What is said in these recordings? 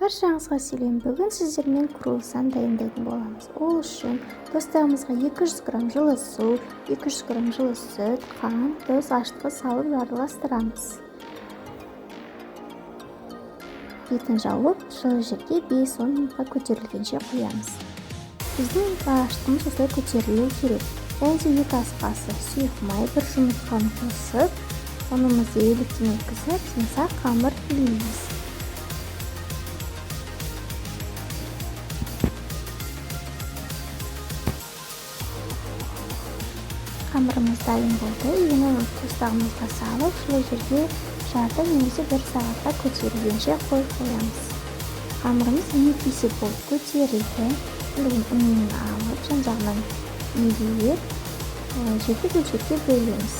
Баршаңызға сәлем. Бүгін сіздермен круассан дайындайтын боламыз. Ол үшін тостағымызға 200 грамм жылы су, 200 грамм жылы сүт, қант, тұз, ашытқы салып араластырамыз. Бетін жауып, жылы жерге 5-10 минутқа көтерілгенше қоямыз. Біздің ашытқымыз осылай көтерілуі керек. Және де 2 ас қасық сұйық май, 1 жұмыртқаны қосып, ұнымызды електен өткізіп, жұмсақ қамыр илейміз. Қамырымыз дайын болды. Енді оны тостағымызға салып, жылы жерге жарты немесе 1 сағатқа көтерілгенше қойып қоямыз. Қамырымыз 2 есе болып көтерілді. Енді ұнын алып, жан-жағынан илеп, 7 бөлшекке бөлеміз.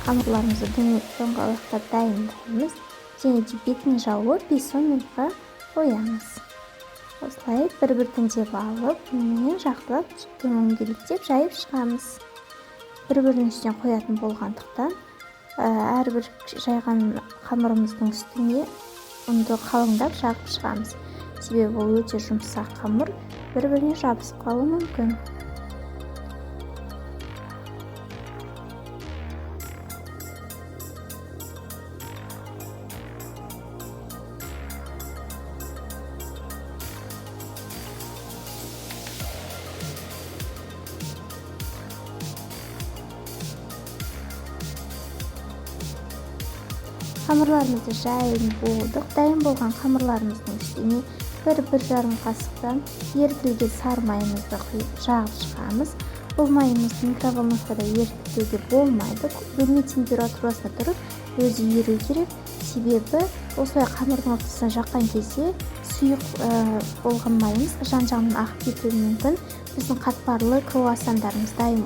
Қамырларымызды доңғалақтап дайындаймыз және де бетін жауып 5-10 минутқа қоямыз. Осылай бір-біртіндеп алып, ұнмен жақсылап дөңгелектеп жайып шығамыз. Бір-бірінің үстіне қоятын болғандықтан, әрбір жайған қамырымыздың үстіне ұнды қалыңдап жағып шығамыз. Себебі ол өте жұмсақ қамыр, бір-біріне жабысып қалуы мүмкін. Қамырларымызды жайып болдық. Дайын болған қамырларымыздың үстіне 1-1,5 қасықтан ерітілген сары майымызды құйып жағып шығамыз. Бұл майымызды микроволновкада ерітуге болмайды. Бөлме температурасында тұрып өзі еру керек. Себебі осылай қамырдың ортасына жаққан кезде сұйық болған майымыз жан-жағынан ағып кетуі мүмкін. Біздің қатпарлы круассандарымыз дайын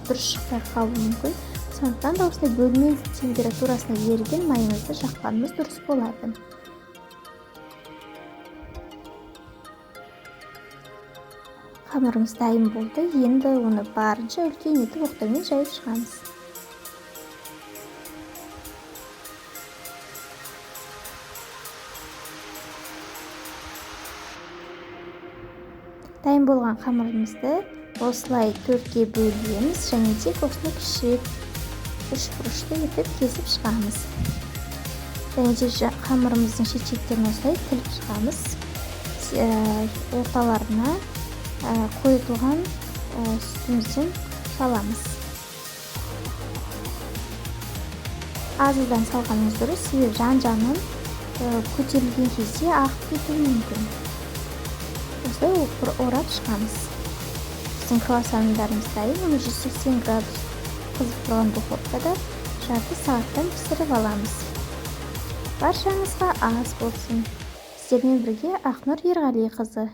дұрыс шықпай қалуы мүмкін. Сондықтан да осылай бөлме температурасына еріген майымызды жаққанымыз дұрыс болады. Қамырымыз дайын болды. Енді оны барынша үлкен етіп оқтаумен жайып шығамыз. Дайын болған қамырымызды осылай 4-ке бөлеміз және тек осыны кішірек үш бұрышты етіп кесіп шығамыз. Және де қамырымыздың шет-шеттерін осылай тіліп шығамыз. Орталарына қойытылған сүтімізден саламыз. Аз-аздан салғанымыз дұрыс, себебі жан-жағынан көтерілген кезде ағып кетуі мүмкін. Осылай орап шығамыз. Біздің круассандарымыз дайын. Оны 180 градус қызып тұрған духовкада жарты сағаттан пісіріп аламыз. Баршаңызға ас болсын. Сіздермен бірге Ақнұр Ерғалиқызы.